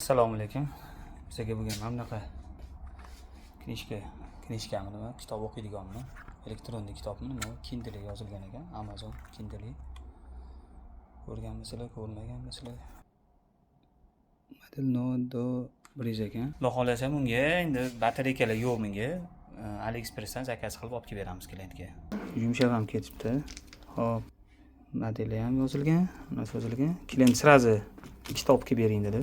Assalomu alaykum. Bizga bugun mana bunaqa книжка, книжка mi nima, kitob o'qiydiganmi? Электронный kitobmi nima? Kindle yozilgan ekan, Amazon Kindle. Ko'rganmisizlar, ko'rmaganmisizlar? Model Nodo 100 ekan. Xudo xohlasa bunga endi batareykalar yo'q bunga. AliExpressdan zakaz qilib olib kelib beramiz klientga. Yumshab ham ketibdi. Xo'p, modeli ham yozilgan, nimasi yozilgan. Klient сразу ikkita olib kelib bering dedi.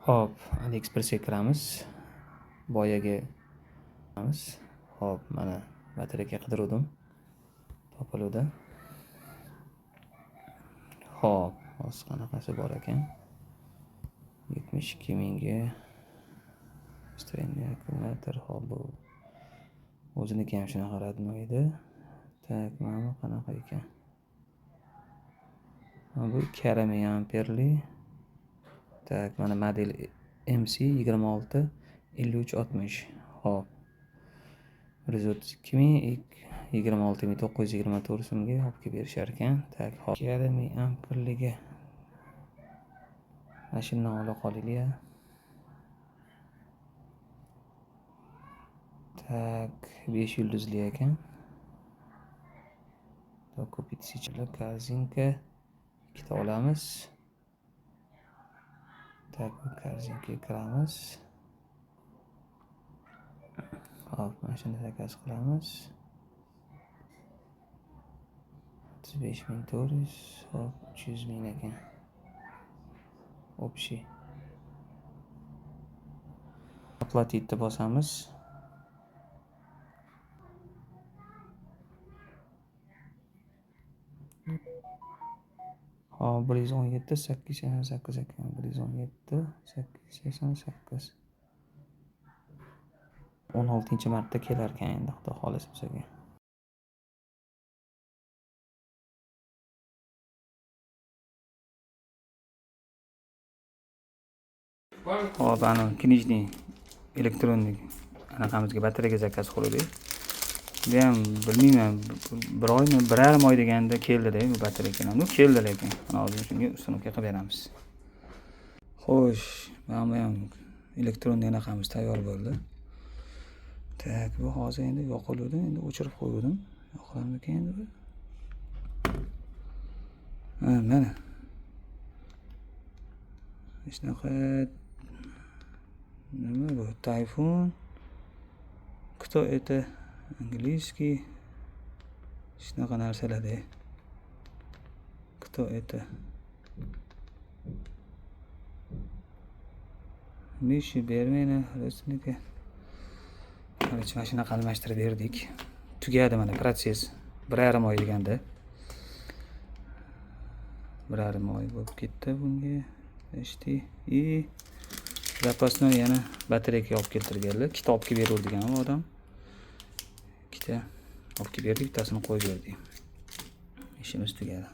Xo'p, AliExpressga kiramiz. Boyagi. Xo'p, mana batareyka qidiruvdim. Topiluvdi. Xo'p, hozir qanaqasi bor ekan? 72 mingga постоянный akkumulyator. Xo'p, bu o'ziniki ham shunaqa родной edi. Так, mana bu qanaqa ekan? Mana bu 2,5 ming amperli. Так, mana model MC 26 53 60. Xo'p. 132 ming 26 924 so'mga olib kelib berishar ekan. Так, xo'p. 2,5 ming amperligi. Mana shundan ola qolaylik. Так, 5 yulduzli ekan. Купить сейчас korzinka ikkita olamiz. Так, korzinkaga kiramiz. Xo'p, mana shuni zakaz qilamiz. 35 400, xo'p, 300 ming ekan. Общий. Оплатить deb bosamiz. Xo'p, 117 888 ekan. 117 888. 16-martda kelarkan endi, Xudo xohlasa bizga. Xo'p, ana книжный электронный anaqamizga batareyka zakaz qildik. Bu ham bilmayman, bir oymi, 1,5 oy deganda keldida bu batareykalar. Ну, keldi lekin. Mana hozir shunga установка qilib beramiz. Xo'sh, mana bu ham электронный anaqamiz tayyor bo'ldi. Так, bu hozir endi yoqiluvdi, endi o'chirib qo'ygandim. Yoqilarmikan endi bu? Ha, mana. Shunaqa nima bu? Tayfun. Кто это? Английский. Shunaqa narsalarda. Кто это? Mishi bermaydi, родственники. Короче, mana shunaqa almashtirib berdik. Tugadi mana protsess. 1,5 oy deganda. 1,5 oy bo'lib ketdi bunga. Почти. И запасной yana batareyka olib keltirganlar. Ikkita olib kelib beruvdigan u odam. Ikkita olib kelib berdik, bittasini qo'yib berdik. Ishimiz tugadi.